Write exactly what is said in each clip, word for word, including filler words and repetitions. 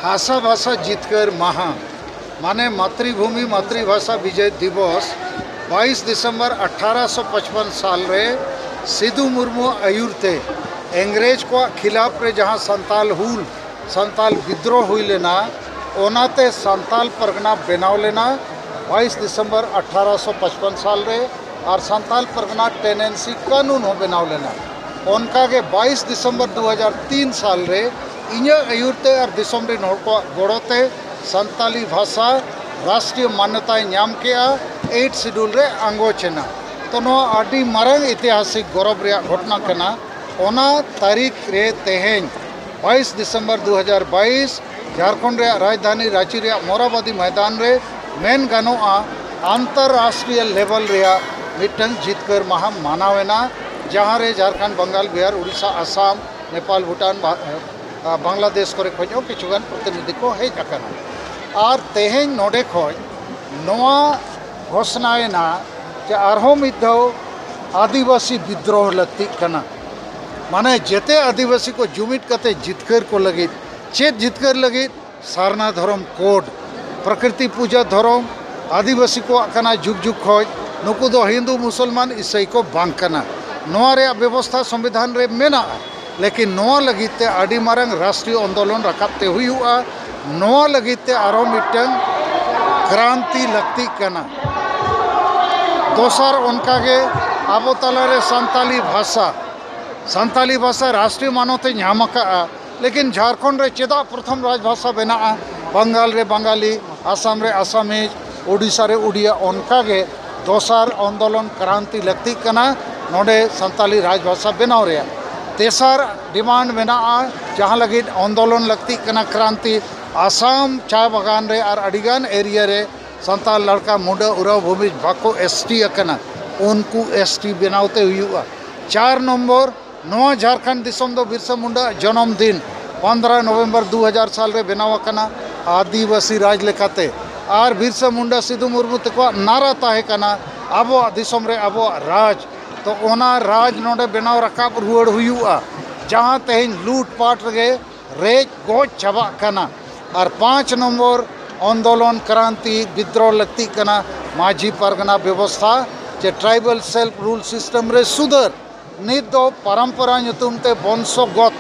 ᱵᱷᱟᱥᱟ ᱵᱷᱟᱥᱟ ᱡᱤᱛᱠᱟᱹᱨ ᱢᱟᱦᱟ, ᱢᱟᱱᱮ ᱢᱟᱛᱨᱤᱵᱷᱩᱢᱤ ᱢᱟᱛᱨᱤᱵᱷᱟᱥᱟ ᱵᱤᱡᱚᱭ ᱫᱤᱵᱚᱥ, ᱵᱟᱭᱤᱥ ᱰᱤᱥᱮᱢᱵᱚᱨ ᱟᱴᱷᱟᱨᱚᱥᱚ ᱯᱟᱸᱪᱯᱚᱱ ᱥᱟᱞ ᱨᱮ ᱥᱤᱫᱩ ᱢᱩᱨᱢᱩ ᱟᱹᱭᱩᱨ ᱛᱮ ᱤᱝᱨᱮᱡᱽ ᱠᱚᱣᱟᱜ ᱠᱷᱤᱞᱟᱯ ᱨᱮ ᱡᱟᱦᱟᱸ ᱥᱟᱱᱛᱟᱞ ᱦᱩᱞ, ᱥᱟᱱᱛᱟᱞ ᱵᱤᱫᱽᱨᱳᱦ ᱦᱩᱭ ᱞᱮᱱᱟ, ᱚᱱᱟᱛᱮ ᱥᱟᱱᱛᱟᱞ ᱯᱟᱨᱜᱟᱱᱟ ᱵᱮᱱᱟᱣ ᱞᱮᱱᱟ ᱵᱟᱭᱤᱥ ᱰᱤᱥᱮᱢᱵᱚᱨ ᱟᱴᱷᱟᱨᱚᱥᱚ ᱯᱟᱸᱪᱯᱚᱱ ᱥᱟᱞ ᱨᱮ᱾ ᱟᱨ ᱥᱟᱱᱛᱟᱞ ᱯᱟᱨᱜᱟᱱᱟ ᱴᱮᱱᱮᱱᱥᱤ ᱠᱟᱹᱱᱩᱱ ᱦᱚᱸ ᱵᱮᱱᱟᱣ ᱞᱮᱱᱟ᱾ ᱚᱱᱠᱟᱜᱮ ᱵᱟᱭᱤᱥ ᱰᱤᱥᱮᱢᱵᱚᱨ ᱫᱩ ᱦᱟᱡᱟᱨ ᱛᱤᱱ ᱥᱟᱞ ᱨᱮ ᱤᱧᱟᱹᱜ ᱟᱹᱭᱩᱨ ᱛᱮ ᱟᱨ ᱫᱤᱥᱚᱢ ᱨᱮᱱ ᱦᱚᱲ ᱠᱚᱣᱟᱜ ᱜᱚᱲᱚ ᱛᱮ ᱥᱟᱱᱛᱟᱞᱤ ᱵᱷᱟᱥᱟ ᱨᱟᱥᱴᱨᱤᱭᱚ ᱢᱟᱱᱱᱚᱛᱟᱭ ᱧᱟᱢ ᱠᱮᱜᱼᱟ, ᱮᱭᱤᱴ ᱥᱤᱰᱩᱞ ᱨᱮ ᱟᱸᱜᱚᱪ ᱮᱱᱟ᱾ ᱛᱚ, ᱱᱚᱣᱟ ᱟᱹᱰᱤ ᱢᱟᱨᱟᱝ ᱤᱛᱤᱦᱟᱥᱤᱠ ᱜᱚᱨᱚᱵᱽ ᱨᱮᱭᱟᱜ ᱜᱷᱚᱴᱚᱱᱟ ᱠᱟᱱᱟ᱾ ᱚᱱᱟ ᱛᱟᱹᱨᱤᱠᱷ ᱨᱮ ᱛᱮᱦᱮᱧ ᱵᱟᱭᱤᱥ ᱰᱤᱥᱮᱢᱵᱚᱨ ᱫᱩ ᱦᱟᱡᱟᱨ ᱵᱟᱭᱤᱥ ᱡᱷᱟᱲᱠᱷᱚᱸᱰ ᱨᱮᱭᱟᱜ ᱨᱟᱡᱽᱫᱷᱟᱱᱤ ᱨᱟᱸᱪᱤ ᱨᱮᱭᱟᱜ ᱢᱚᱨᱟᱵᱟᱫᱤ ᱢᱚᱭᱫᱟᱱ ᱨᱮ ᱢᱮᱱ ᱜᱟᱱᱚᱜᱼᱟ, ᱟᱱᱛᱚᱨᱨᱟᱥᱴᱨᱤᱭᱚ ᱞᱮᱵᱮᱞ ᱨᱮᱭᱟᱜ ᱢᱤᱫᱴᱟᱝ ᱡᱤᱛᱠᱟᱹᱨ ᱢᱟᱦᱟ ᱢᱟᱱᱟᱣ ᱮᱱᱟ, ᱡᱟᱦᱟᱸ ᱨᱮ ᱡᱷᱟᱲᱠᱷᱚᱸᱰ, ᱵᱟᱝᱜᱟᱞ, ᱵᱤᱦᱟᱨ, ᱩᱲᱤᱥᱥᱟ, ᱟᱥᱟᱢ, ᱱᱮᱯᱟᱞ, ᱵᱷᱩᱴᱟᱱ, ᱵᱟ-, ᱟ, ᱵᱟᱝᱞᱟᱫᱮᱥ ᱠᱚᱨᱮ ᱠᱷᱚᱱ ᱦᱚᱸ ᱠᱤᱪᱷᱩ ᱜᱟᱱ ᱯᱨᱚᱛᱤᱱᱤᱫᱷᱤ ᱠᱚ ᱦᱮᱡ ᱟᱠᱟᱱᱟ᱾ ᱟᱨ ᱛᱮᱦᱮᱧ ᱱᱚᱰᱮ ᱠᱷᱚᱱ ᱱᱚᱣᱟ ᱜᱷᱳᱥᱱᱟᱭᱮᱱᱟ ᱡᱮ ᱟᱨᱦᱚᱸ ᱢᱤᱫ ᱫᱷᱟᱣ ᱟᱹᱫᱤᱵᱟᱹᱥᱤ ᱵᱤᱫᱽᱨᱳᱦ ᱞᱟᱹᱠᱛᱤᱜ ᱠᱟᱱᱟ᱾ ᱢᱟᱱᱮ, ᱡᱮᱛᱮ ᱟᱹᱫᱤᱵᱟᱹᱥᱤ ᱠᱚ ᱡᱩᱢᱤᱫ ᱠᱟᱛᱮ ᱡᱤᱛᱠᱟᱹᱨ ᱠᱚ ᱞᱟᱹᱜᱤᱫ᱾ ᱪᱮᱫ ᱡᱤᱛᱠᱟᱹᱨ ᱞᱟᱹᱜᱤᱫ? ᱥᱟᱨᱱᱟ ᱫᱷᱚᱨᱚᱢ ᱠᱳᱰ, ᱯᱨᱚᱠᱨᱤᱛᱤ ᱯᱩᱡᱟᱹ ᱫᱷᱚᱨᱚᱢ, ᱟᱹᱫᱤᱵᱟᱹᱥᱤ ᱠᱚᱣᱟᱜ ᱠᱟᱱᱟ ᱡᱩᱜᱽ ᱡᱩᱜᱽ ᱠᱷᱚᱱ᱾ ᱱᱩᱠᱩ ᱫᱚ ᱦᱤᱱᱫᱩ, ᱢᱩᱥᱚᱞᱢᱟᱱ, ᱤᱥᱟᱹᱭ ᱠᱚ ᱵᱟᱝ ᱠᱟᱱᱟ᱾ ᱱᱚᱣᱟ ᱨᱮᱭᱟᱜ ᱵᱮᱵᱚᱥᱛᱷᱟ ᱥᱚᱝᱵᱤᱫᱷᱟᱱ ᱨᱮ ᱢᱮᱱᱟᱜᱼᱟ, ᱞᱮᱠᱤᱱ ᱱᱚᱣᱟ ᱞᱟᱹᱜᱤᱫ ᱛᱮ ᱟᱹᱰᱤ ᱢᱟᱨᱟᱝ ᱨᱟᱥᱴᱨᱤᱭᱚ ᱟᱱᱫᱳᱞᱚᱱ ᱨᱟᱠᱟᱵ ᱛᱮ ᱦᱩᱭᱩᱜᱼᱟ᱾ ᱱᱚᱣᱟ ᱞᱟᱹᱜᱤᱫ ᱛᱮ ᱟᱨᱦᱚᱸ ᱢᱤᱫᱴᱟᱝ ᱠᱨᱟᱱᱛᱤ ᱞᱟᱹᱠᱛᱤᱜ ᱠᱟᱱᱟ᱾ ᱫᱚᱥᱟᱨ, ᱚᱱᱠᱟᱜᱮ ᱟᱵᱚ ᱛᱟᱞᱟᱨᱮ ᱥᱟᱱᱛᱟᱞᱤ ᱵᱷᱟᱥᱟ, ᱥᱟᱱᱛᱟᱞᱤ ᱵᱷᱟᱥᱟ ᱨᱟᱥᱴᱨᱤᱭᱚ ᱢᱟᱱᱚᱛ ᱮ ᱧᱟᱢ ᱟᱠᱟᱫᱼᱟ, ᱞᱮᱠᱤᱱ ᱡᱷᱟᱲᱠᱷᱚᱸᱰ ᱨᱮ ᱪᱮᱫᱟᱜ ᱯᱨᱚᱛᱷᱚᱢ ᱨᱟᱡᱽ ᱵᱷᱟᱥᱟ ᱵᱮᱱᱟᱜᱼᱟ? ᱵᱟᱝᱜᱟᱞ ᱨᱮ ᱵᱟᱝᱜᱟᱞᱤ, ᱟᱥᱟᱢ ᱨᱮ ᱟᱥᱟᱢᱤᱡ, ᱳᱰᱤᱥᱟ ᱨᱮ ᱳᱰᱤᱭᱟ᱾ ᱚᱱᱠᱟᱜᱮ ᱫᱚᱥᱟᱨ ᱟᱱᱫᱳᱞᱚᱱ ᱠᱨᱟᱱᱛᱤ ᱞᱟᱹᱠᱛᱤᱜ ᱠᱟᱱᱟ ᱱᱚᱰᱮ ᱥᱟᱱᱛᱟᱞᱤ ᱨᱟᱡᱽ ᱵᱷᱟᱥᱟ ᱵᱮᱱᱟᱣ ᱨᱮᱭᱟᱜ᱾ ᱛᱮᱥᱟᱨ ᱰᱤᱢᱟᱱᱰ ᱢᱮᱱᱟᱜᱼᱟ, ᱡᱟᱦᱟᱸ ᱞᱟᱹᱜᱤᱫ ᱟᱱᱫᱳᱞᱚᱱ ᱞᱟᱹᱠᱛᱤᱜ ᱠᱟᱱᱟ ᱠᱨᱟᱱᱛᱤ, ᱟᱥᱟᱢ ᱪᱟ ᱵᱟᱜᱟᱱ ᱨᱮ ᱟᱨ ᱟᱹᱰᱤᱜᱟᱱ ᱮᱨᱤᱭᱟ ᱨᱮ ᱥᱟᱱᱛᱟᱲ ᱞᱟᱲᱠᱟ, ᱢᱩᱰᱟᱹ, ᱳᱨᱟᱣ, ᱵᱷᱩᱢᱤᱡᱽ ᱵᱟᱠᱚ ᱮᱥ ᱴᱤ ᱟᱠᱟᱱᱟ, ᱩᱱᱠᱩ ᱮᱥ ᱴᱤ ᱵᱮᱱᱟᱣ ᱛᱮ ᱦᱩᱭᱩᱜᱼᱟ᱾ ᱪᱟᱨ ᱱᱚᱢᱵᱚᱨ, ᱱᱚᱣᱟ ᱡᱷᱟᱲᱠᱷᱚᱸᱰ ᱫᱤᱥᱚᱢ ᱫᱚ ᱵᱤᱨᱥᱟ ᱢᱩᱱᱰᱟ ᱡᱚᱱᱚᱢ ᱫᱤᱱ ᱯᱚᱱᱫᱽᱨᱚ ᱱᱚᱵᱷᱮᱢᱵᱚᱨ ᱫᱩ ᱦᱟᱡᱟᱨ ᱥᱟᱞ ᱨᱮ ᱵᱮᱱᱟᱣ ᱟᱠᱟᱱᱟ ᱟᱹᱫᱤᱵᱟᱹᱥᱤ ᱨᱟᱡᱽ ᱞᱮᱠᱟᱛᱮ᱾ ᱟᱨ ᱵᱤᱨᱥᱟ ᱢᱩᱱᱰᱟ, ᱥᱤᱫᱩ ᱢᱩᱨᱢᱩ ᱛᱟᱠᱚᱣᱟᱜ ᱱᱟᱨᱟ ᱛᱟᱦᱮᱸ ᱠᱟᱱᱟ, "ᱟᱵᱚᱣᱟᱜ ᱫᱤᱥᱚᱢ ᱨᱮ ᱟᱵᱚᱣᱟᱜ ᱨᱟᱡᱽ", ᱛᱚ ᱚᱱᱟ ᱨᱟᱡᱽ ᱱᱚᱰᱮ ᱵᱮᱱᱟᱣ ᱨᱟᱠᱟᱵ ᱨᱩᱣᱟᱹᱲ ᱦᱩᱭᱩᱜᱼᱟ, ᱡᱟᱦᱟᱸ ᱛᱮᱦᱮᱧ ᱞᱩᱴ ᱯᱟᱴ ᱨᱮᱜᱮ ᱨᱮᱡ ᱜᱚᱡ ᱪᱟᱵᱟᱜ ᱠᱟᱱᱟ᱾ ᱟᱨ ᱯᱟᱸᱪ ᱱᱚᱢᱵᱚᱨ ᱟᱱᱫᱳᱞᱚᱱ ᱠᱨᱟᱱᱛᱤ ᱵᱤᱫᱽᱨᱳᱦ ᱞᱟᱹᱠᱛᱤᱜ ᱠᱟᱱᱟ᱾ ᱢᱟᱹᱡᱷᱤ ᱯᱟᱨᱜᱟᱱᱟ ᱵᱮᱵᱚᱥᱛᱷᱟ ᱪᱮ tribal self rule system ᱨᱮ ᱥᱩᱫᱷᱟᱹᱨ᱾ ᱱᱤᱛ ᱫᱚ ᱯᱚᱨᱚᱢᱯᱚᱨᱟ ᱧᱩᱛᱩᱢ ᱛᱮ ᱵᱚᱝᱥᱚᱜᱚᱛ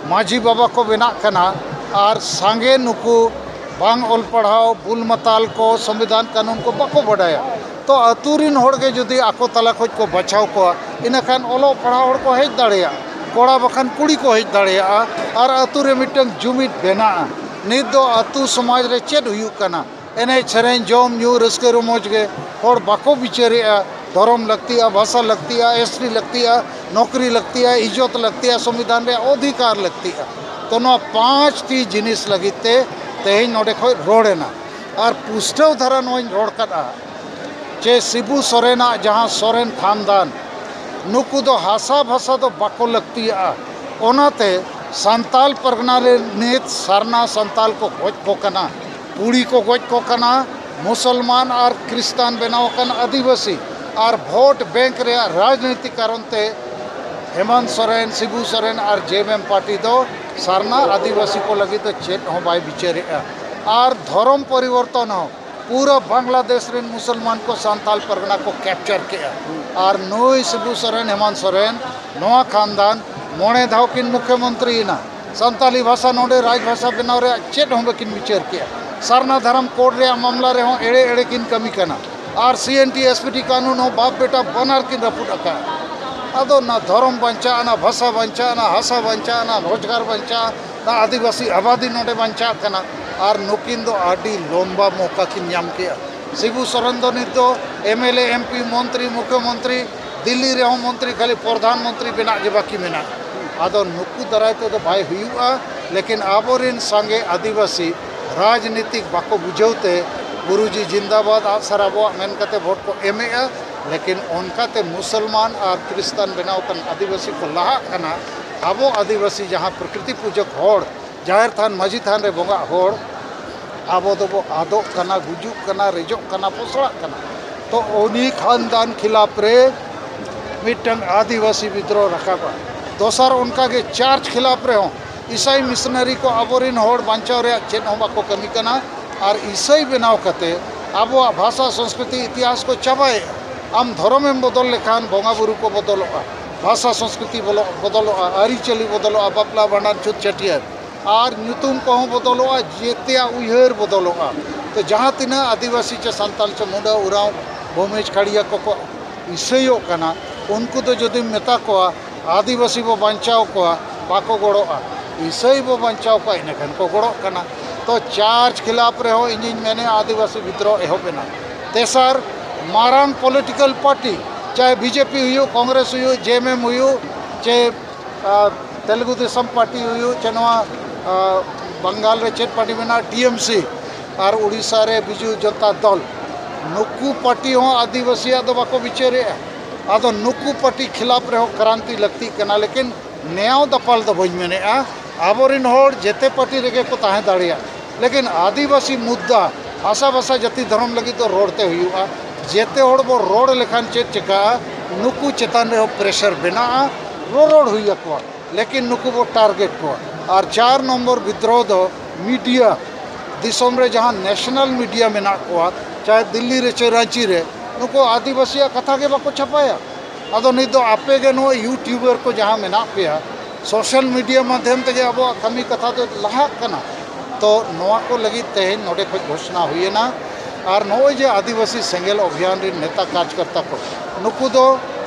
ᱢᱟᱹᱡᱷᱤ ᱵᱟᱵᱟ ᱠᱚ ᱵᱮᱱᱟᱜ ᱠᱟᱱᱟ ᱟᱨ ᱥᱟᱸᱜᱮ ᱱᱩᱠᱩ ᱵᱟᱝ ᱚᱞ ᱯᱟᱲᱦᱟᱣ, ᱵᱩᱞ ᱢᱟᱛᱟᱞ ᱠᱚ, ᱥᱚᱝᱵᱤᱫᱷᱟᱱ ᱠᱟᱹᱱᱩᱱ ᱠᱚ ᱵᱟᱠᱚ ᱵᱟᱰᱟᱭᱟ᱾ ᱛᱚ ᱟᱹᱛᱩ ᱨᱤᱱ ᱦᱚᱲ ᱜᱮ ᱡᱩᱫᱤ ᱟᱠᱚ ᱛᱟᱞᱟ ᱠᱷᱚᱱ ᱠᱚ ᱵᱟᱪᱷᱟᱣ ᱠᱚᱣᱟ, ᱤᱱᱟᱹᱠᱷᱟᱱ ᱚᱞᱚᱜ ᱯᱟᱲᱦᱟᱣ ᱦᱚᱲ ᱠᱚ ᱦᱮᱡ ᱫᱟᱲᱮᱭᱟᱜᱼᱟ, ᱠᱚᱲᱟ ᱵᱟᱠᱷᱟᱱ ᱠᱩᱲᱤ ᱠᱚ ᱦᱮᱡ ᱫᱟᱲᱮᱭᱟᱜᱼᱟ ᱟᱨ ᱟᱹᱛᱩ ᱨᱮ ᱢᱤᱫᱴᱟᱝ ᱡᱩᱢᱤᱫ ᱵᱮᱱᱟᱜᱼᱟ᱾ ᱱᱤᱛ ᱫᱚ ᱟᱹᱛᱩ ᱥᱚᱢᱟᱡᱽ ᱨᱮ ᱪᱮᱫ ᱦᱩᱭᱩᱜ ᱠᱟᱱᱟ? ᱮᱱᱮᱡ ᱥᱮᱨᱮᱧ, ᱡᱚᱢ ᱧᱩ, ᱨᱟᱹᱥᱠᱟᱹ ᱨᱚᱢᱚᱡᱽ ᱜᱮ ᱦᱚᱲ ᱵᱟᱠᱚ ᱵᱤᱪᱟᱹᱨᱮᱜᱼᱟ᱾ ᱫᱷᱚᱨᱚᱢ ᱞᱟᱹᱠᱛᱤᱜᱼᱟ, ᱵᱷᱟᱥᱟ ᱞᱟᱹᱠᱛᱤᱜᱼᱟ, ᱮᱥ ᱴᱤ ᱞᱟᱹᱠᱛᱤᱜᱼᱟ, ᱱᱚᱠᱨᱤ ᱞᱟᱹᱠᱛᱤᱜᱼᱟ, ᱤᱡᱽᱡᱚᱛ ᱞᱟᱹᱠᱛᱤᱜᱼᱟ, ᱥᱚᱝᱵᱤᱫᱷᱟᱱ ᱨᱮᱭᱟᱜ ᱚᱫᱷᱤᱠᱟᱨ ᱞᱟᱹᱠᱛᱤᱜᱼᱟ᱾ ᱛᱚ ᱱᱚᱣᱟ ᱯᱟᱸᱪ ᱴᱤ ᱡᱤᱱᱤᱥ ᱞᱟᱹᱜᱤᱫ ᱛᱮ ᱛᱮᱦᱮᱧ ᱱᱚᱰᱮ ᱠᱷᱚᱱ ᱨᱚᱲ ᱮᱱᱟ᱾ ᱟᱨ ᱯᱩᱥᱴᱟᱹᱣ ᱫᱷᱟᱨᱟ ᱱᱚᱣᱟᱧ ᱨᱚᱲ ᱠᱟᱫᱼᱟ ᱡᱮ ᱥᱤᱵᱩ ᱥᱚᱨᱮᱱᱟᱜ ᱡᱟᱦᱟᱸ ᱥᱚᱨᱮᱱ ᱠᱷᱟᱱᱫᱟᱱ, ᱱᱩᱠᱩ ᱫᱚ ᱦᱟᱥᱟ ᱵᱷᱟᱥᱟ ᱫᱚ ᱵᱟᱠᱚ ᱞᱟᱹᱠᱛᱤᱭᱟᱜᱼᱟ᱾ ᱚᱱᱟᱛᱮ ᱥᱟᱱᱛᱟᱞ ᱯᱟᱨᱜᱟᱱᱟ ᱨᱮ ᱱᱤᱛ ᱥᱟᱨᱱᱟ ᱥᱟᱱᱛᱟᱞ ᱠᱚ ᱜᱚᱡ ᱠᱚ ᱠᱟᱱᱟ, ᱠᱩᱲᱤ ᱠᱚ ᱜᱚᱡ ᱠᱚ ᱠᱟᱱᱟ, ᱢᱩᱥᱚᱞᱢᱟᱱ ᱟᱨ ᱠᱷᱨᱤᱥᱴᱟᱱ ᱵᱮᱱᱟᱣ ᱟᱠᱟᱱ ᱟᱹᱫᱤᱵᱟᱹᱥᱤ, ᱟᱨ ᱵᱷᱳᱴ ᱵᱮᱝᱠ ᱨᱮᱭᱟᱜ ᱨᱟᱡᱽᱱᱤᱛᱤ ᱠᱟᱨᱚᱱ ᱛᱮ ᱦᱮᱢᱚᱱᱛ ᱥᱚᱨᱮᱱ, ᱥᱤᱵᱩ ᱥᱚᱨᱮᱱ ᱟᱨ ᱡᱮ ᱮᱢ ᱮᱢ ᱯᱟᱨᱴᱤ ᱫᱚ ᱥᱟᱨᱱᱟ ᱟᱹᱫᱤᱵᱟᱹᱥᱤ ᱠᱚ ᱞᱟᱹᱜᱤᱫ ᱫᱚ ᱪᱮᱫ ᱦᱚᱸ ᱵᱟᱭ ᱵᱤᱪᱟᱹᱨᱮᱜᱼᱟ᱾ ᱟᱨ ᱫᱷᱚᱨᱚᱢ ᱯᱚᱨᱤᱵᱚᱨᱛᱚᱱ ᱦᱚᱸ ᱯᱩᱨᱟᱹ ᱵᱟᱝᱞᱟᱫᱮᱥ ᱨᱮᱱ ᱢᱩᱥᱚᱞᱢᱟᱱ ᱠᱚ ᱥᱟᱱᱛᱟᱞ ᱯᱟᱨᱜᱟᱱᱟ ᱠᱚ ᱠᱮᱯᱪᱟᱨ ᱠᱮᱜᱼᱟ᱾ ᱟᱨ ᱱᱩᱭ ᱥᱤᱵᱩ ᱥᱚᱨᱮᱱ, ᱦᱮᱢᱚᱱᱛ ᱥᱚᱨᱮᱱ, ᱱᱚᱣᱟ ᱠᱷᱟᱱᱫᱟᱱ ᱢᱚᱬᱮ ᱫᱷᱟᱣ ᱠᱤᱱ ᱢᱩᱠᱷᱭᱚᱢᱚᱱᱛᱨᱤᱭᱮᱱᱟ᱾ ᱥᱟᱱᱛᱟᱞᱤ ᱵᱷᱟᱥᱟ ᱱᱚᱰᱮ ᱨᱟᱡᱽ ᱵᱷᱟᱥᱟ ᱵᱮᱱᱟᱣ ᱨᱮᱭᱟᱜ ᱪᱮᱫ ᱦᱚᱸ ᱵᱟᱹᱠᱤᱱ ᱵᱤᱪᱟᱹᱨ ᱠᱮᱜᱼᱟ᱾ ᱥᱟᱨᱱᱟ ᱫᱷᱚᱨᱚᱢ ᱠᱳᱰ ᱨᱮᱭᱟᱜ ᱢᱟᱢᱞᱟ ᱨᱮᱦᱚᱸ ᱮᱲᱮ ᱮᱲᱮ ᱠᱤᱱ ᱠᱟᱹᱢᱤ ᱠᱟᱱᱟ᱾ ᱟᱨ ᱥᱤ N T S P T ᱠᱟᱹᱱᱩᱱ ᱦᱚᱸ ᱵᱟᱯ ᱵᱮᱴᱟ ᱵᱟᱱᱟᱨ ᱠᱤᱱ ᱨᱟᱹᱯᱩᱫ ᱟᱠᱟᱫᱼᱟ᱾ ᱟᱫᱚ ᱱᱟ ᱫᱷᱚᱨᱚᱢ ᱵᱟᱧᱪᱟᱜᱼᱟ, ᱱᱟ ᱵᱷᱟᱥᱟ ᱵᱟᱧᱪᱟᱜᱼᱟ, ᱱᱟ ᱦᱟᱥᱟ ᱵᱟᱧᱪᱟᱜᱼᱟ, ᱱᱟ ᱨᱳᱡᱽᱜᱟᱨ ᱵᱟᱧᱪᱟᱜᱼᱟ, ᱱᱟ ᱟᱹᱫᱤᱵᱟᱹᱥᱤ ᱟᱵᱟᱫᱤ ᱱᱚᱰᱮ ᱵᱟᱧᱪᱟᱜ ᱠᱟᱱᱟ᱾ ᱟᱨ ᱱᱩᱠᱤᱱ ᱫᱚ ᱟᱹᱰᱤ ᱞᱚᱢᱵᱟ ᱢᱚᱠᱟ ᱠᱤᱱ ᱧᱟᱢ ᱠᱮᱜᱼᱟ᱾ ᱥᱤᱵᱩ ᱥᱚᱨᱮᱱ ᱫᱚ ᱱᱤᱛ ᱫᱚ M L A, M P, ᱢᱚᱱᱛᱨᱤ, ᱢᱩᱠᱷᱭᱚᱢᱚᱱᱛᱨᱤ, ᱫᱤᱞᱞᱤ ᱨᱮᱦᱚᱸ ᱢᱚᱱᱛᱨᱤ, ᱠᱷᱟᱹᱞᱤ ᱯᱨᱚᱫᱷᱟᱱ ᱢᱚᱱᱛᱨᱤ ᱵᱮᱱᱟᱜ ᱜᱮ ᱵᱟᱹᱠᱤ ᱢᱮᱱᱟᱜᱼᱟ᱾ ᱟᱫᱚ ᱱᱩᱠᱩ ᱫᱟᱨᱟᱭ ᱛᱮᱫᱚ ᱵᱟᱭ ᱦᱩᱭᱩᱜᱼᱟ᱾ ᱞᱮᱠᱤᱱ ᱟᱵᱚᱨᱮᱱ ᱥᱟᱸᱜᱮ ᱟᱹᱫᱤᱵᱟᱹᱥᱤ ᱨᱟᱡᱽᱱᱤᱛᱤᱠ ᱵᱟᱠᱚ ᱵᱩᱡᱷᱟᱹᱣ ᱛᱮ ᱜᱩᱨᱩᱡᱤ ᱡᱤᱱᱫᱟᱵᱟᱫ, ᱟᱜᱼᱥᱟᱨ ᱟᱵᱚᱣᱟᱜ ᱢᱮᱱ ᱠᱟᱛᱮ ᱵᱷᱳᱴ ᱠᱚ ᱮᱢᱮᱜᱼᱟ᱾ ᱞᱮᱠᱤᱱ ᱚᱱᱠᱟᱛᱮ ᱢᱩᱥᱚᱞᱢᱟᱱ ᱟᱨ ᱠᱷᱨᱤᱥᱴᱟᱱ ᱵᱮᱱᱟᱣ ᱟᱠᱟᱱ ᱟᱹᱫᱤᱵᱟᱹᱥᱤ ᱠᱚ ᱞᱟᱦᱟᱜ ᱠᱟᱱᱟ᱾ ᱟᱵᱚ ᱟᱹᱫᱤᱵᱟᱹᱥᱤ ᱡᱟᱦᱟᱸ ᱯᱨᱚᱠᱨᱤᱛᱤ ᱯᱩᱡᱟᱹᱠ ᱦᱚᱲ, ᱡᱟᱦᱮᱨ ᱛᱷᱟᱱ, ᱢᱟᱹᱡᱷᱤ ᱛᱷᱟᱱ ᱨᱮ ᱵᱚᱸᱜᱟᱜ ᱦᱚᱲ, ᱟᱵᱚ ᱫᱚᱵᱚ ᱟᱫᱚᱜ ᱠᱟᱱᱟ, ᱜᱩᱡᱩᱜ ᱠᱟᱱᱟ, ᱨᱮᱡᱚᱜ ᱠᱟᱱᱟ, ᱯᱚᱥᱲᱟᱜ ᱠᱟᱱᱟ᱾ ᱛᱚ ᱩᱱᱤ ᱠᱷᱟᱱᱫᱟᱱ ᱠᱷᱤᱞᱟᱯ ᱨᱮ ᱢᱤᱫᱴᱟᱝ ᱟᱹᱫᱤᱵᱟᱹᱥᱤ ᱵᱤᱫᱽᱨᱳᱦᱚ ᱨᱟᱠᱟᱵᱼᱟ᱾ ᱫᱚᱥᱟᱨ ᱚᱱᱠᱟᱜᱮ ᱪᱟᱨᱪ ᱠᱷᱤᱞᱟᱯ ᱨᱮᱦᱚᱸ ᱤᱥᱟᱭ ᱢᱤᱥᱚᱱᱟᱨᱤ ᱠᱚ ᱟᱵᱚᱨᱮᱱ ᱦᱚᱲ ᱵᱟᱧᱪᱟᱣ ᱨᱮᱭᱟᱜ ᱪᱮᱫ ᱦᱚᱸ ᱵᱟᱠᱚ ᱠᱟᱹᱢᱤ ᱠᱟᱱᱟ᱾ ᱟᱨ ᱤᱥᱟᱹᱭ ᱵᱮᱱᱟᱣ ᱠᱟᱛᱮ ᱟᱵᱚᱣᱟᱜ ᱵᱷᱟᱥᱟ, ᱥᱚᱝᱥᱠᱨᱤᱛᱤ, ᱤᱛᱤᱦᱟᱥ ᱠᱚ ᱪᱟᱵᱟᱭᱮᱫᱼᱟ᱾ ᱟᱢ ᱫᱷᱚᱨᱚᱢᱮᱢ ᱵᱚᱫᱚᱞ ᱞᱮᱠᱷᱟᱱ ᱵᱚᱸᱜᱟ ᱵᱩᱨᱩ ᱠᱚ ᱵᱚᱫᱚᱞᱚᱜᱼᱟ, ᱵᱷᱟᱥᱟ ᱥᱚᱝᱥᱠᱨᱤᱛᱤ ᱵᱚᱞᱚ-, ᱵᱚᱫᱚᱞᱚᱜᱼᱟ, ᱟᱹᱨᱤᱪᱟᱹᱞᱤ ᱵᱚᱫᱚᱞᱚᱜᱼᱟ, ᱵᱟᱯᱞᱟ ᱵᱷᱟᱸᱰᱟᱱ ᱪᱷᱩᱛ ᱪᱷᱟᱹᱴᱭᱟᱹᱨ, ᱟᱨ ᱧᱩᱛᱩᱢ ᱠᱚᱦᱚᱸ ᱵᱚᱫᱚᱞᱚᱜᱼᱟ, ᱡᱮᱛᱮᱭᱟᱜ ᱩᱭᱦᱟᱹᱨ ᱵᱚᱫᱚᱞᱚᱜᱼᱟ᱾ ᱛᱚ ᱡᱟᱦᱟᱸ ᱛᱤᱱᱟᱹᱜ ᱟᱹᱫᱤᱵᱟᱹᱥᱤ ᱪᱮ ᱥᱟᱱᱛᱟᱲ ᱪᱮ ᱢᱩᱰᱟᱹ ᱩᱨᱟᱣ ᱵᱷᱩᱢᱤᱡᱽ ᱠᱷᱟᱲᱤᱭᱟ ᱠᱚᱠᱚ ᱤᱥᱟᱹᱭᱚᱜ ᱠᱟᱱᱟ, ᱩᱱᱠᱩ ᱫᱚ ᱡᱩᱫᱤᱢ ᱢᱮᱛᱟ ᱠᱚᱣᱟ ᱟᱹᱫᱤᱵᱟᱹᱥᱤ ᱵᱚ ᱵᱟᱧᱪᱟᱣ ᱠᱚᱣᱟ, ᱵᱟᱠᱚ ᱜᱚᱲᱚᱜᱼᱟ᱾ ᱤᱥᱟᱹᱭ ᱵᱚ ᱵᱟᱧᱪᱟᱣ ᱠᱚᱣᱟ, ᱤᱱᱟᱹᱠᱷᱟᱱ ᱠᱚ ᱜᱚᱲᱚᱜ ᱠᱟᱱᱟ᱾ ᱛᱚ ᱪᱟᱨᱪ ᱠᱷᱤᱞᱟᱯ ᱨᱮᱦᱚᱸ ᱤᱧᱤᱧ ᱢᱮᱱᱮᱫᱼᱟ ᱟᱹᱫᱤᱵᱟᱹᱥᱤ ᱵᱤᱫᱽᱨᱳᱦᱚ ᱮᱦᱚᱵ ᱮᱱᱟ᱾ ᱛᱮᱥᱟᱨ, ᱢᱟᱨᱟᱝ ᱯᱚᱞᱤᱴᱤᱠᱮᱞ ᱯᱟᱨᱴᱤ, ᱪᱟᱦᱮ ᱵᱤᱡᱮᱯᱤ ᱦᱩᱭᱩᱜ, ᱠᱚᱝᱜᱨᱮᱥ ᱦᱩᱭᱩᱜ, ᱡᱮᱮᱢᱮᱢ ᱦᱩᱭᱩᱜ, ᱪᱮ ᱟᱨ ᱛᱮᱞᱮᱜᱩ ᱫᱮᱥᱚᱢ ᱯᱟᱨᱴᱤ ᱦᱩᱭᱩᱜ, ᱪᱮ ᱱᱚᱣᱟ, ᱟᱨ, ᱵᱟᱝᱜᱟᱞ ᱨᱮ ᱪᱮᱫ ᱯᱟᱨᱴᱤ ᱢᱮᱱᱟᱜᱼᱟ, ᱴᱤᱮᱢᱥᱤ, ᱟᱨ ᱩᱲᱤᱥᱥᱟ ᱨᱮ ᱵᱤᱡᱩ ᱡᱚᱱᱛᱟ ᱫᱚᱞ, ᱱᱩᱠᱩ ᱯᱟᱨᱴᱤ ᱦᱚᱸ ᱟᱹᱫᱤᱵᱟᱹᱥᱤᱭᱟᱜ ᱫᱚ ᱵᱟᱠᱚ ᱵᱤᱪᱟᱹᱨᱮᱜᱼᱟ᱾ ᱟᱫᱚ ᱱᱩᱠᱩ ᱯᱟᱨᱴᱤ ᱠᱷᱤᱞᱟᱯ ᱨᱮᱦᱚᱸ ᱠᱨᱟᱱᱛᱤ ᱞᱟᱹᱠᱛᱤᱜ ᱠᱟᱱᱟ, ᱞᱮᱠᱤᱱ ᱱᱮᱭᱟᱣ ᱫᱟᱯᱟᱞ ᱫᱚ ᱵᱟᱹᱧ ᱢᱮᱱᱮᱜᱼᱟ᱾ ᱟᱵᱚᱨᱮᱱ ᱦᱚᱲ ᱡᱮᱛᱮ ᱯᱟᱨᱴᱤ ᱨᱮᱜᱮ ᱠᱚ ᱛᱟᱦᱮᱸ ᱫᱟᱲᱮᱭᱟᱜ, ᱞᱮᱠᱤᱱ ᱟᱹᱫᱤᱵᱟᱹᱥᱤ ᱢᱩᱫᱽᱫᱟ, ᱵᱷᱟᱥᱟ, ᱵᱷᱟᱥᱟ, ᱡᱟᱹᱛᱤ, ᱫᱷᱚᱨᱚᱢ ᱞᱟᱹᱜᱤᱫ ᱫᱚ ᱨᱚᱲ ᱛᱮ ᱦᱩᱭᱩᱜᱼᱟ᱾ ᱡᱮᱛᱮ ᱦᱚᱲ ᱵᱚ ᱨᱚᱲ ᱞᱮᱠᱷᱟᱱ ᱪᱮᱫ ᱪᱤᱠᱟᱹᱜᱼᱟ? ᱱᱩᱠᱩ ᱪᱮᱛᱟᱱ ᱨᱮᱦᱚᱸ ᱯᱨᱮᱥᱟᱨ ᱵᱮᱱᱟᱜᱼᱟ, ᱨᱚᱨᱚᱲ ᱦᱩᱭ ᱟᱠᱚᱣᱟ, ᱞᱮᱠᱤᱱ ᱱᱩᱠᱩ ᱵᱚ ᱴᱟᱨᱜᱮᱴ ᱠᱚᱣᱟ᱾ ᱟᱨ ᱪᱟᱨ ᱱᱚᱢᱵᱚᱨ ᱵᱤᱫᱽᱨᱳᱦᱚ ᱫᱚ ᱢᱤᱰᱤᱭᱟ, ᱫᱤᱥᱚᱢ ᱨᱮ ᱡᱟᱦᱟᱸ ᱱᱮᱥᱱᱟᱞ ᱢᱤᱰᱤᱭᱟ ᱢᱮᱱᱟᱜ ᱠᱚᱣᱟ, ᱪᱟᱦᱮ ᱫᱤᱞᱞᱤ ᱨᱮ ᱪᱮ ᱨᱟᱸᱪᱤ ᱨᱮ, ᱱᱩᱠᱩ ᱟᱹᱫᱤᱵᱟᱹᱥᱤᱭᱟᱜ ᱠᱟᱛᱷᱟ ᱜᱮ ᱵᱟᱠᱚ ᱪᱷᱟᱯᱟᱭᱟ᱾ ᱟᱫᱚ ᱱᱤᱛ ᱫᱚ ᱟᱯᱮ ᱜᱮ ᱱᱚᱣᱟ ᱭᱩᱴᱩᱵᱟᱨ ᱠᱚ ᱡᱟᱦᱟᱸ ᱢᱮᱱᱟᱜ ᱯᱮᱭᱟ, ᱥᱳᱥᱟᱞ ᱢᱤᱰᱤᱭᱟ ᱢᱟᱫᱽᱫᱷᱚᱢ ᱛᱮᱜᱮ ᱟᱵᱚᱣᱟᱜ ᱠᱟᱹᱢᱤ ᱠᱟᱛᱷᱟ ᱫᱚ ᱞᱟᱦᱟᱜ ᱠᱟᱱᱟ᱾ ᱛᱚ ᱱᱚᱣᱟ ᱠᱚ ᱞᱟᱹᱜᱤᱫ ᱛᱮᱦᱮᱧ ᱱᱚᱰᱮ ᱠᱷᱚᱱ ᱜᱷᱳᱥᱱᱟ ᱦᱩᱭᱮᱱᱟ᱾ ᱟᱨ ᱱᱚᱜᱼᱚᱭ ᱡᱮ ᱟᱹᱫᱤᱵᱟᱹᱥᱤ ᱥᱮᱸᱜᱮᱞ ᱚᱵᱷᱤᱭᱟᱱ ᱨᱮᱱ ᱱᱮᱛᱟ ᱠᱟᱨᱡᱽᱠᱚᱨᱛᱟ ᱠᱚ, ᱱᱩᱠᱩ ᱫᱚ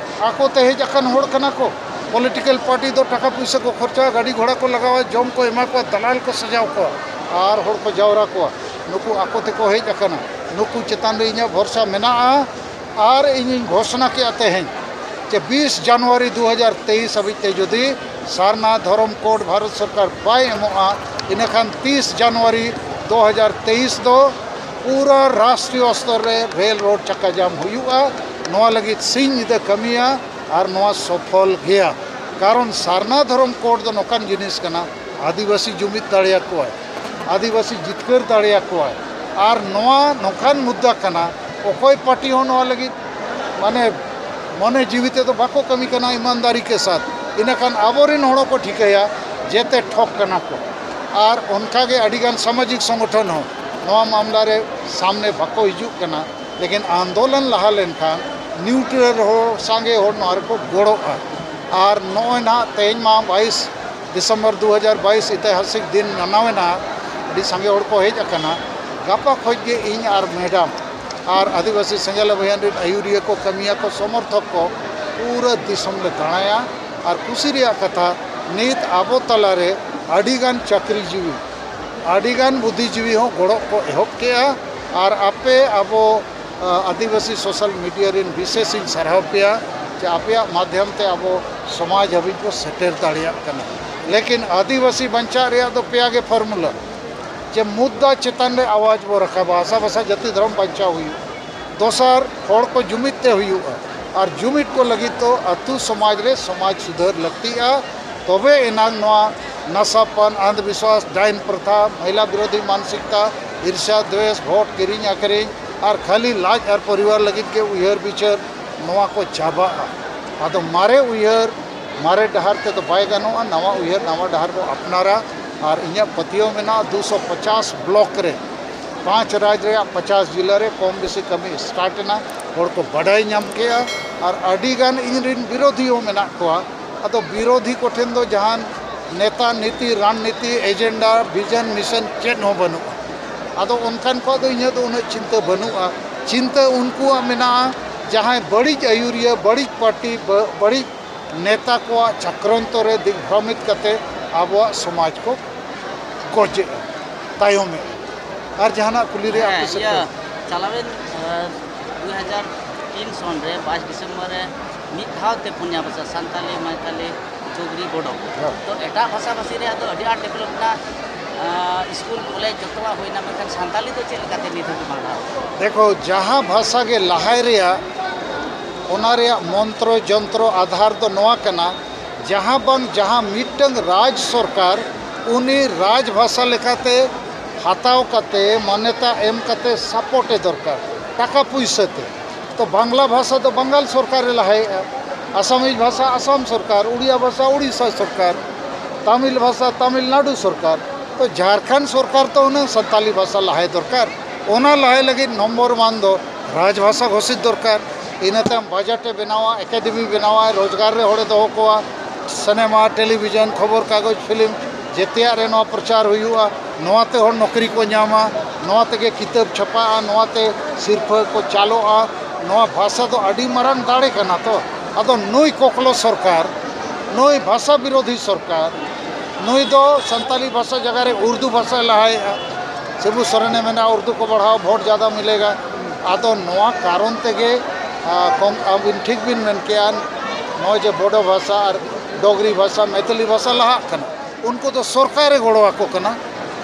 ᱟᱠᱚ ᱛᱮ ᱦᱮᱡ ᱟᱠᱟᱱ ᱦᱚᱲ ᱠᱟᱱᱟ ᱠᱚ᱾ ᱯᱚᱞᱤᱴᱤᱠᱮᱞ ᱯᱟᱨᱴᱤ ᱫᱚ ᱴᱟᱠᱟ ᱯᱩᱭᱥᱟᱹ ᱠᱚ ᱠᱷᱚᱨᱪᱟᱭᱟ, ᱜᱟᱹᱰᱤ ᱜᱷᱚᱲᱟ ᱠᱚ ᱞᱟᱜᱟᱣᱟ, ᱡᱚᱢ ᱠᱚ ᱮᱢᱟ ᱠᱚᱣᱟ, ᱫᱟᱞᱟᱞ ᱠᱚ ᱥᱟᱡᱟᱣ ᱠᱚᱣᱟ ᱟᱨ ᱦᱚᱲ ᱠᱚ ᱡᱟᱣᱨᱟ ᱠᱚᱣᱟ᱾ ᱱᱩᱠᱩ ᱟᱠᱚ ᱛᱮᱠᱚ ᱦᱮᱡ ᱟᱠᱟᱱᱟ᱾ ᱱᱩᱠᱩ ᱪᱮᱛᱟᱱ ᱨᱮ ᱤᱧᱟᱹᱜ ᱵᱷᱚᱨᱥᱟ ᱢᱮᱱᱟᱜᱼᱟ᱾ ᱟᱨ ᱤᱧᱤᱧ ᱜᱷᱳᱥᱱᱟ ᱠᱮᱜᱼᱟ ᱛᱮᱦᱮᱧ ᱡᱮ ᱵᱤᱥ ᱡᱟᱱᱩᱣᱟᱨᱤ ᱫᱩ ᱦᱟᱡᱟᱨ ᱛᱮᱭᱤᱥ ᱦᱟᱹᱵᱤᱡ ᱛᱮ ᱡᱩᱫᱤ ᱥᱟᱨᱱᱟ ᱫᱷᱚᱨᱚᱢ ᱠᱳᱰ ᱵᱷᱟᱨᱚᱛ ᱥᱚᱨᱠᱟᱨ ᱵᱟᱭ ᱮᱢᱚᱜᱼᱟ, ᱤᱱᱟᱹᱠᱷᱟᱱ ᱛᱤᱥ ᱡᱟᱱᱩᱣᱟᱨᱤ ᱫᱩ ᱦᱟᱡᱟᱨ ᱛᱮᱭᱤᱥ ᱫᱚ ᱯᱩᱨᱟᱹ ᱨᱟᱥᱴᱨᱤᱭᱚ ᱥᱛᱚᱨ ᱨᱮ ᱨᱮᱞ ᱨᱳᱰ ᱪᱟᱠᱟ ᱡᱟᱢ ᱦᱩᱭᱩᱜᱼᱟ᱾ ᱱᱚᱣᱟ ᱞᱟᱹᱜᱤᱫ ᱥᱤᱧ ᱧᱤᱫᱟᱹ ᱠᱟᱹᱢᱤᱭᱟ ᱟᱨ ᱱᱚᱣᱟ ᱥᱚᱯᱷᱚᱞ ᱜᱮᱭᱟ᱾ ᱠᱟᱨᱚᱱ ᱥᱟᱨᱱᱟ ᱫᱷᱚᱨᱚᱢ ᱠᱳᱰ ᱫᱚ ᱱᱚᱝᱠᱟᱱ ᱡᱤᱱᱤᱥ ᱠᱟᱱᱟ, ᱟᱹᱫᱤᱵᱟᱹᱥᱤ ᱡᱩᱢᱤᱫ ᱫᱟᱲᱮᱭᱟᱠᱚᱣᱟᱭ, ᱟᱹᱫᱤᱵᱟᱹᱥᱤ ᱡᱤᱛᱠᱟᱹᱨ ᱫᱟᱲᱮᱭᱟᱠᱚᱣᱟᱭ᱾ ᱟᱨ ᱱᱚᱣᱟ ᱱᱚᱝᱠᱟᱱ ᱢᱩᱫᱽᱫᱟ ᱠᱟᱱᱟ, ᱚᱠᱚᱭ ᱯᱟᱨᱴᱤ ᱦᱚᱸ ᱱᱚᱣᱟ ᱞᱟᱹᱜᱤᱫ ᱢᱟᱱᱮ ᱢᱚᱱᱮ ᱡᱤᱣᱤ ᱛᱮᱫᱚ ᱵᱟᱠᱚ ᱠᱟᱹᱢᱤ ᱠᱟᱱᱟ ᱤᱢᱟᱱᱫᱟᱨᱤ ᱠᱮ ᱥᱟᱛᱷ᱾ ᱤᱱᱟᱹᱠᱷᱟᱱ ᱟᱵᱚᱨᱮᱱ ᱦᱚᱲ ᱠᱚ ᱴᱷᱤᱠᱟᱹᱭᱟ ᱡᱮᱛᱮ ᱴᱷᱚᱠ ᱠᱟᱱᱟ ᱠᱚ᱾ ᱟᱨ ᱚᱱᱠᱟᱜᱮ ᱟᱹᱰᱤᱜᱟᱱ ᱥᱟᱢᱟᱡᱤᱠ ᱥᱚᱝᱜᱚᱴᱷᱚᱱ ᱦᱚᱸ ᱱᱚᱣᱟ ᱢᱟᱢᱞᱟ ᱨᱮ ᱥᱟᱢᱱᱮ ᱵᱟᱠᱚ ᱦᱤᱡᱩᱜ ᱠᱟᱱᱟ᱾ ᱞᱮᱠᱤᱱ ᱟᱱᱫᱳᱞᱚᱱ ᱞᱟᱦᱟ ᱞᱮᱱᱠᱷᱟᱱ ᱱᱤᱭᱩᱴᱨᱟᱞ ᱦᱚᱲ, ᱥᱟᱸᱜᱮ ᱦᱚᱲ ᱱᱚᱣᱟ ᱨᱮᱠᱚ ᱜᱚᱲᱚᱜᱼᱟ᱾ ᱟᱨ ᱱᱚᱜᱼᱚᱭ ᱱᱟᱦᱟᱜ ᱛᱮᱦᱮᱧ ᱢᱟ ᱵᱟᱭᱤᱥ ᱰᱤᱥᱮᱢᱵᱚᱨ ᱫᱩ ᱦᱟᱡᱟᱨ ᱵᱟᱭᱤᱥ ᱤᱛᱤᱦᱟᱥᱤᱠ ᱫᱤᱱ ᱢᱟᱱᱟᱣᱮᱱᱟ, ᱟᱹᱰᱤ ᱥᱟᱸᱜᱮ ᱦᱚᱲ ᱠᱚ ᱦᱮᱡ ᱟᱠᱟᱱᱟ᱾ ᱜᱟᱯᱟ ᱠᱷᱚᱡ ᱜᱮ ᱤᱧ ᱟᱨ ᱢᱮᱰᱟᱢ ᱟᱨ ᱟᱹᱫᱤᱵᱟᱹᱥᱤ ᱥᱮᱸᱜᱮᱞ ᱚᱵᱷᱤᱭᱟᱱ ᱨᱮᱱ ᱟᱹᱭᱩᱨᱤᱭᱟᱹ ᱠᱚ, ᱠᱟᱹᱢᱤᱭᱟᱹ ᱠᱚ, ᱥᱚᱢᱚᱨᱛᱷᱚᱠ ᱠᱚ ᱯᱩᱨᱟᱹ ᱫᱤᱥᱚᱢ ᱞᱮ ᱫᱟᱬᱟᱭᱟ᱾ ᱟᱨ ᱠᱩᱥᱤ ᱨᱮᱭᱟᱜ ᱠᱟᱛᱷᱟ, ᱱᱤᱛ ᱟᱵᱚ ᱛᱟᱞᱟᱨᱮ ᱟᱹᱰᱤᱜᱟᱱ ᱪᱟᱹᱠᱨᱤᱡᱤᱵᱤ, ᱟᱹᱰᱤᱜᱟᱱ ᱵᱩᱫᱽᱫᱷᱤᱡᱤᱵᱤ ᱦᱚᱸ ᱜᱚᱲᱚ ᱠᱚ ᱮᱦᱚᱵ ᱠᱮᱜᱼᱟ᱾ ᱟᱨ ᱟᱯᱮ ᱟᱵᱚ, ᱟ, ᱟᱹᱫᱤᱵᱟᱹᱥᱤ ᱥᱳᱥᱟᱞ ᱢᱤᱰᱤᱭᱟ ᱨᱮᱱ ᱵᱤᱥᱮᱥ ᱤᱧ ᱥᱟᱨᱦᱟᱣ ᱯᱮᱭᱟ ᱡᱮ ᱟᱯᱮᱭᱟᱜ ᱢᱟᱫᱷᱭᱚᱢ ᱛᱮ ᱟᱵᱚ ᱥᱚᱢᱟᱡᱽ ᱦᱟᱹᱵᱤᱡ ᱵᱚ ᱥᱮᱴᱮᱨ ᱫᱟᱲᱮᱭᱟᱜ ᱠᱟᱱᱟ᱾ ᱞᱮᱠᱤᱱ ᱟᱹᱫᱤᱵᱟᱹᱥᱤ ᱵᱟᱧᱪᱟᱜ ᱨᱮᱭᱟᱜ ᱫᱚ ᱯᱮᱭᱟ ᱜᱮ ᱯᱷᱚᱨᱢᱩᱞᱟ, ᱡᱮ ᱢᱩᱫᱽᱫᱟ ᱪᱮᱛᱟᱱ ᱨᱮ ᱟᱣᱟᱡᱽ ᱵᱚ ᱨᱟᱠᱟᱵᱟ, ᱵᱷᱟᱥᱟ ᱵᱷᱟᱥᱟ ᱡᱟᱹᱛᱤ ᱫᱷᱚᱨᱚᱢ ᱵᱟᱧᱪᱟᱣ ᱦᱩᱭᱩᱜᱼᱟ᱾ ᱫᱚᱥᱟᱨ, ᱦᱚᱲ ᱠᱚ ᱡᱩᱢᱤᱫ ᱛᱮ ᱦᱩᱭᱩᱜᱼᱟ᱾ ᱟᱨ ᱡᱩᱢᱤᱫ ᱠᱚ ᱞᱟᱹᱜᱤᱫ ᱫᱚ ᱟᱹᱛᱩ ᱥᱚᱢᱟᱡᱽ ᱨᱮ ᱥᱚᱢᱟᱡᱽ ᱥᱩᱫᱷᱟᱹᱨ ᱞᱟᱹᱠᱛᱤᱜᱼᱟ᱾ ᱛᱚᱵᱮ ᱮᱱᱟᱝ ᱱᱚᱣᱟ ᱱᱟᱥᱟᱯᱟᱱ, ᱟᱱᱫᱷ ᱵᱤᱥᱣᱟᱥ, ᱰᱟᱭᱤᱱ ᱯᱨᱚᱛᱷᱟ, ᱢᱚᱦᱤᱞᱟ ᱵᱤᱨᱳᱫᱷᱤ ᱢᱟᱱᱥᱤᱠᱛᱟ, ᱤᱨᱥᱟ ᱫᱣᱮᱥ, ᱵᱷᱳᱴ ᱠᱤᱨᱤᱧ ᱟᱹᱠᱷᱨᱤᱧ ᱟᱨ ᱠᱷᱟᱹᱞᱤ ᱞᱟᱡ ᱟᱨ ᱯᱚᱨᱤᱵᱟᱨ ᱞᱟᱹᱜᱤᱫ ᱜᱮ ᱩᱭᱦᱟᱹᱨ ᱵᱤᱪᱟᱹᱨ, ᱱᱚᱣᱟ ᱠᱚ ᱪᱟᱵᱟᱜᱼᱟ᱾ ᱟᱫᱚ ᱢᱟᱨᱮ ᱩᱭᱦᱟᱹᱨ ᱢᱟᱨᱮ ᱰᱟᱦᱟᱨ ᱛᱮᱫᱚ ᱵᱟᱭ ᱜᱟᱱᱚᱜᱼᱟ, ᱱᱟᱣᱟ ᱩᱭᱦᱟᱹᱨ ᱱᱟᱣᱟ ᱰᱟᱦᱟᱨ ᱵᱚ ᱟᱯᱱᱟᱨᱟ᱾ ᱟᱨ ᱤᱧᱟᱹᱜ ᱯᱟᱹᱛᱭᱟᱹᱣ ᱢᱮᱱᱟᱜᱼᱟ, ᱫᱩᱥᱚ ᱯᱚᱪᱟᱥ ᱵᱞᱚᱠ ᱨᱮ ᱯᱟᱸᱪ ᱨᱟᱡᱽ ᱨᱮᱭᱟᱜ ᱯᱚᱪᱟᱥ ᱡᱤᱞᱟᱹ ᱨᱮ ᱠᱚᱢ ᱵᱮᱥᱤ ᱠᱟᱹᱢᱤ ᱥᱴᱟᱨᱴ ᱮᱱᱟ, ᱦᱚᱲ ᱠᱚ ᱵᱟᱰᱟᱭ ᱧᱟᱢ ᱠᱮᱜᱼᱟ᱾ ᱟᱨ ᱟᱹᱰᱤ ᱜᱟᱱ ᱤᱧ ᱨᱮᱱ ᱵᱤᱨᱳᱫᱷᱤ ᱦᱚᱸ ᱢᱮᱱᱟᱜ ᱠᱚᱣᱟ᱾ ᱟᱫᱚ ᱵᱤᱨᱳᱫᱷᱤ ᱠᱚᱴᱷᱮᱱ ᱫᱚ ᱡᱟᱦᱟᱱ ᱱᱮᱛᱟ, ᱱᱤᱛᱤ, ᱨᱟᱱᱱᱤᱛᱤ, ᱮᱡᱮᱱᱰᱟ, ᱵᱷᱤᱡᱚᱱ, ᱢᱤᱥᱚᱱ ᱪᱮᱫ ᱦᱚᱸ ᱵᱟᱹᱱᱩᱜᱼᱟ᱾ ᱟᱫᱚ ᱚᱱᱠᱟᱱ ᱠᱚᱣᱟᱜ ᱫᱚ ᱤᱧᱟᱹᱜ ᱫᱚ ᱩᱱᱟᱹᱜ ᱪᱤᱱᱛᱟᱹ ᱵᱟᱹᱱᱩᱜᱼᱟ᱾ ᱪᱤᱱᱛᱟᱹ ᱩᱱᱠᱩᱣᱟᱜ ᱢᱮᱱᱟᱜᱼᱟ, ᱡᱟᱦᱟᱸᱭ ᱵᱟᱹᱲᱤᱡ ᱟᱹᱭᱩᱨᱤᱭᱟᱹ, ᱵᱟᱹᱲᱤᱡ ᱯᱟᱨᱴᱤ, ᱵᱟᱹ-, ᱵᱟᱹᱲᱤᱡ ᱱᱮᱛᱟ ᱠᱚᱣᱟᱜ ᱪᱟᱠᱨᱚᱱᱛᱚ ᱨᱮ ᱫᱤᱜᱽᱵᱷᱨᱚᱢᱤᱛ ᱠᱟᱛᱮ ᱟᱵᱚᱣᱟᱜ ᱥᱚᱢᱟᱡᱽ ᱠᱚ ᱜᱚᱡᱮᱜᱼᱟ, ᱛᱟᱭᱚᱢᱮᱜᱼᱟ᱾ ᱟᱨ ᱡᱟᱦᱟᱱᱟᱜ ᱠᱩᱞᱤ ᱨᱮᱭᱟᱜ ᱦᱮᱸ, ᱟᱯᱮ ᱥᱮᱫ ᱤᱭᱟᱹ, ᱠᱷᱚᱱ? ᱪᱟᱞᱟᱣᱮᱱ, ᱟᱨ, ᱫᱩᱭ ᱦᱟᱡᱟᱨ ᱛᱤᱱ ᱥᱚᱱ ᱨᱮ ᱵᱟᱭᱤᱥ ᱰᱤᱥᱮᱢᱵᱚᱨ ᱨᱮ ᱢᱤᱫ ᱫᱷᱟᱣ ᱛᱮ ᱯᱩᱱᱭᱟ ᱵᱷᱟᱥᱟ, ᱥᱟᱱᱛᱟᱞᱤ, ᱢᱟᱭᱛᱟᱞᱤ, ᱰᱩᱜᱽᱨᱤ, ᱵᱳᱰᱳ᱾ ᱦᱮᱸ᱾ ᱛᱚ ᱮᱴᱟᱜ ᱵᱷᱟᱥᱟ ᱵᱷᱟᱥᱤ ᱨᱮᱭᱟᱜ ᱫᱚ ᱟᱹᱰᱤ ᱟᱸᱴ ᱰᱮᱵᱷᱞᱚᱯ ᱮᱱᱟ, ᱟᱸ, ᱥᱠᱩᱞ, ᱠᱚᱞᱮᱡᱽ ᱡᱚᱛᱚᱣᱟᱜ ᱦᱩᱭᱱᱟ, ᱢᱮᱱᱠᱷᱟᱱ ᱥᱟᱱᱛᱟᱞᱤ ᱫᱚ ᱪᱮᱫ ᱞᱮᱠᱟᱛᱮ ᱱᱤᱛ ᱦᱟᱹᱵᱤᱡ ᱵᱟᱝ ᱞᱟᱦᱟ ᱟᱠᱟᱱᱟ? ᱫᱮᱠᱷᱚ, ᱡᱟᱦᱟᱸ ᱵᱷᱟᱥᱟ ᱜᱮ ᱞᱟᱦᱟᱭ ᱨᱮᱭᱟᱜ, ᱚᱱᱟ ᱨᱮᱭᱟᱜ ᱢᱚᱱᱛᱨᱚ ᱡᱚᱱᱛᱨᱚ ᱟᱫᱷᱟᱨ ᱫᱚ ᱱᱚᱣᱟ ᱠᱟᱱᱟ, ᱡᱟᱦᱟᱸ ᱵᱟᱝ ᱡᱟᱦᱟᱸ ᱢᱤᱫᱴᱟᱝ ᱨᱟᱡᱽ ᱥᱚᱨᱠᱟᱨ ᱩᱱᱤ ᱨᱟᱡᱽ ᱵᱷᱟᱥᱟ ᱞᱮᱠᱟᱛᱮ ᱦᱟᱛᱟᱣ ᱠᱟᱛᱮ, ᱢᱟᱱᱭᱚᱛᱟ ᱮᱢ ᱠᱟᱛᱮ ᱥᱟᱯᱳᱨᱴ ᱮ ᱫᱚᱨᱠᱟᱨ, ᱴᱟᱠᱟ ᱯᱩᱭᱥᱟᱹ ᱛᱮ᱾ ᱛᱚ ᱵᱟᱝᱞᱟ ᱵᱷᱟᱥᱟ ᱫᱚ ᱵᱟᱝᱜᱟᱞ ᱥᱚᱨᱠᱟᱨᱮ ᱞᱟᱦᱟᱭᱮᱜᱼᱟ, ᱟᱥᱟᱢᱤᱡ ᱵᱷᱟᱥᱟ ᱟᱥᱟᱢ ᱥᱚᱨᱠᱟᱨ, ᱩᱲᱤᱭᱟ ᱵᱷᱟᱥᱟ ᱩᱲᱤᱥᱥᱟ ᱥᱚᱨᱠᱟᱨ᱾ ᱛᱟᱢᱤᱞ ᱵᱷᱟᱥᱟ ᱛᱟᱢᱤᱞᱱᱟᱰᱩ ᱥᱚᱨᱠᱟᱨ, ᱛᱚ ᱡᱷᱟᱲᱠᱷᱚᱸᱰ ᱥᱚᱨᱠᱟᱨ ᱛᱚ ᱩᱱᱟᱹᱝ ᱥᱟᱱᱛᱟᱞᱤ ᱵᱷᱟᱥᱟ ᱞᱟᱦᱟᱭ ᱫᱚᱨᱠᱟᱨ᱾ ᱚᱱᱟ ᱞᱟᱦᱟᱭ ᱞᱟᱹᱜᱤᱫ ᱱᱚᱢᱵᱚᱨ ᱚᱣᱟᱱ ᱫᱚ ᱨᱟᱡᱽ ᱵᱷᱟᱥᱟ ᱜᱷᱳᱥᱤᱛ ᱫᱚᱨᱠᱟᱨ᱾ ᱤᱱᱟᱹ ᱛᱟᱭᱚᱢ ᱵᱟᱡᱮᱴ ᱮ ᱵᱮᱱᱟᱣᱟ, ᱮᱠᱟᱰᱮᱢᱤ ᱵᱮᱱᱟᱣᱟ, ᱨᱳᱡᱽᱜᱟᱨ ᱨᱮ ᱦᱚᱲᱮ ᱫᱚᱦᱚ ᱠᱚᱣᱟ, ᱥᱤᱱᱮᱢᱟ, ᱴᱮᱞᱤᱵᱷᱤᱡᱚᱱ, ᱠᱷᱚᱵᱚᱨ ᱠᱟᱜᱚᱡᱽ, ᱯᱷᱤᱞᱢ, ᱡᱮᱛᱮᱭᱟᱜ ᱨᱮ ᱱᱚᱣᱟ ᱯᱨᱚᱪᱟᱨ ᱦᱩᱭᱩᱜᱼᱟ᱾ ᱱᱚᱣᱟ ᱛᱮ ᱦᱚᱲ ᱱᱚᱠᱨᱤ ᱠᱚ ᱧᱟᱢᱟ, ᱱᱚᱣᱟ ᱛᱮᱜᱮ ᱠᱤᱛᱟᱹᱵ ᱪᱷᱟᱯᱟᱜᱼᱟ, ᱱᱚᱣᱟ ᱛᱮ ᱥᱤᱨᱯᱷᱟᱹ ᱠᱚ ᱪᱟᱞᱚᱜᱼᱟ᱾ ᱱᱚᱣᱟ ᱵᱷᱟᱥᱟ ᱫᱚ ᱟᱹᱰᱤ ᱢᱟᱨᱟᱝ ᱫᱟᱲᱮ ᱠᱟᱱᱟ ᱛᱚ᱾ ᱟᱫᱚ ᱱᱩᱭ ᱠᱚᱠᱞᱚ ᱥᱚᱨᱠᱟᱨ, ᱱᱩᱭ ᱵᱷᱟᱥᱟ ᱵᱤᱨᱳᱫᱷᱤ ᱥᱚᱨᱠᱟᱨ, ᱱᱩᱭ ᱫᱚ ᱥᱟᱱᱛᱟᱞᱤ ᱵᱷᱟᱥᱟ ᱡᱟᱭᱜᱟ ᱨᱮ ᱩᱨᱫᱩ ᱵᱷᱟᱥᱟᱭ ᱞᱟᱦᱟᱭᱮᱫᱼᱟ᱾ ᱥᱤᱵᱩ ᱥᱚᱨᱮᱱᱮ ᱢᱮᱱᱟ, "ᱩᱨᱫᱩ ᱠᱚ ᱵᱟᱲᱦᱟᱣ, ᱵᱷᱳᱴ ᱡᱟᱫᱟ ᱢᱤᱞᱮᱜᱟ᱾" ᱟᱫᱚ ᱱᱚᱣᱟ ᱠᱟᱨᱚᱱ ᱛᱮᱜᱮ, ᱟ, ᱠᱚᱢ-, ᱟᱹᱵᱤᱱ ᱴᱷᱤᱠ ᱵᱤᱱ ᱢᱮᱱ ᱠᱮᱜᱼᱟ, ᱱᱚᱜᱼᱚᱭ ᱡᱮ ᱵᱳᱰᱳ ᱵᱷᱟᱥᱟ ᱟᱨ ᱰᱚᱜᱽᱨᱤ ᱵᱷᱟᱥᱟ, ᱢᱮᱛᱟᱞᱤ ᱵᱷᱟᱥᱟ ᱞᱟᱦᱟᱜ ᱠᱟᱱᱟ, ᱩᱱᱠᱩ ᱫᱚ ᱥᱚᱨᱠᱟᱨᱮ ᱜᱚᱲᱚ ᱟᱠᱚ ᱠᱟᱱᱟ᱾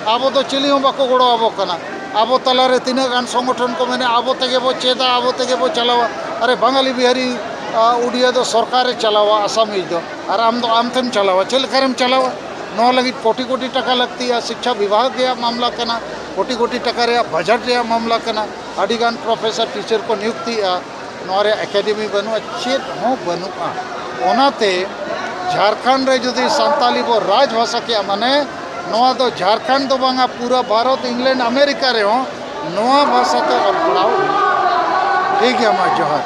ᱟᱵᱚ ᱫᱚ ᱪᱤᱞᱤ ᱦᱚᱸ ᱵᱟᱠᱚ ᱜᱚᱲᱚ ᱟᱵᱚ ᱠᱟᱱᱟ᱾ ᱟᱵᱚ ᱛᱟᱞᱟᱨᱮ ᱛᱤᱱᱟᱹᱜ ᱜᱟᱱ ᱥᱚᱝᱜᱚᱴᱷᱚᱱ ᱠᱚ ᱢᱮᱱᱟᱜᱼᱟ, ᱟᱵᱚ ᱛᱮᱜᱮ ᱵᱚ ᱪᱮᱫᱟ, ᱟᱵᱚ ᱛᱮᱜᱮ ᱵᱚ ᱪᱟᱞᱟᱣᱟ᱾ ᱟᱨᱮ, ᱵᱟᱝᱟᱞᱤ, ᱵᱤᱦᱟᱨᱤ, ᱟ, ᱩᱰᱤᱭᱟ ᱫᱚ ᱥᱚᱨᱠᱟᱨᱮ ᱪᱟᱞᱟᱣᱟ, ᱟᱥᱟᱢᱤᱡ ᱫᱚ, ᱟᱨ ᱟᱢ ᱫᱚ ᱟᱢ ᱛᱮᱢ ᱪᱟᱞᱟᱣᱟ᱾ ᱪᱮᱫ ᱞᱮᱠᱟ ᱨᱮᱢ ᱪᱟᱞᱟᱣᱟ? ᱱᱚᱣᱟ ᱞᱟᱹᱜᱤᱫ ᱠᱳᱴᱤ ᱠᱳᱴᱤ ᱴᱟᱠᱟ ᱞᱟᱹᱠᱛᱤᱜᱼᱟ᱾ ᱥᱤᱠᱪᱷᱟ ᱵᱤᱵᱷᱟᱜᱽ ᱨᱮᱭᱟᱜ ᱢᱟᱢᱞᱟ ᱠᱟᱱᱟ, ᱠᱳᱴᱤ ᱠᱳᱴᱤ ᱴᱟᱠᱟ ᱨᱮᱭᱟᱜ ᱵᱟᱡᱮᱴ ᱨᱮᱭᱟᱜ ᱢᱟᱢᱞᱟ ᱠᱟᱱᱟ᱾ ᱟᱹᱰᱤᱜᱟᱱ ᱯᱨᱚᱯᱷᱮᱥᱚᱨ, ᱴᱤᱪᱟᱨ ᱠᱚ ᱱᱤᱭᱩᱠᱛᱤᱜᱼᱟ, ᱱᱚᱣᱟ ᱨᱮᱭᱟᱜ ᱮᱠᱟᱰᱮᱢᱤ ᱵᱟᱹᱱᱩᱜᱼᱟ, ᱪᱮᱫ ᱦᱚᱸ ᱵᱟᱹᱱᱩᱜᱼᱟ᱾ ᱚᱱᱟᱛᱮ ᱡᱷᱟᱲᱠᱷᱚᱸᱰ ᱨᱮ ᱡᱩᱫᱤ ᱥᱟᱱᱛᱟᱞᱤ ᱵᱚ ᱨᱟᱡᱽ ᱵᱷᱟᱥᱟ ᱠᱮᱜᱼᱟ, ᱢᱟᱱᱮ ᱱᱚᱣᱟ ᱫᱚ ᱡᱷᱟᱲᱠᱷᱚᱸᱰ ᱫᱚ ᱵᱟᱝᱟ, ᱯᱩᱨᱟᱹ ᱵᱷᱟᱨᱚᱛ, ᱤᱝᱞᱮᱱᱰ, ᱟᱢᱮᱨᱤᱠᱟ ᱨᱮᱦᱚᱸ ᱱᱚᱣᱟ ᱵᱷᱟᱥᱟ ᱛᱮ ᱚᱞ ᱯᱟᱲᱦᱟᱣ ᱦᱩᱭᱩᱜᱼᱟ᱾ ᱴᱷᱤᱠ ᱜᱮᱭᱟ, ᱢᱟ ᱡᱚᱦᱟᱨ᱾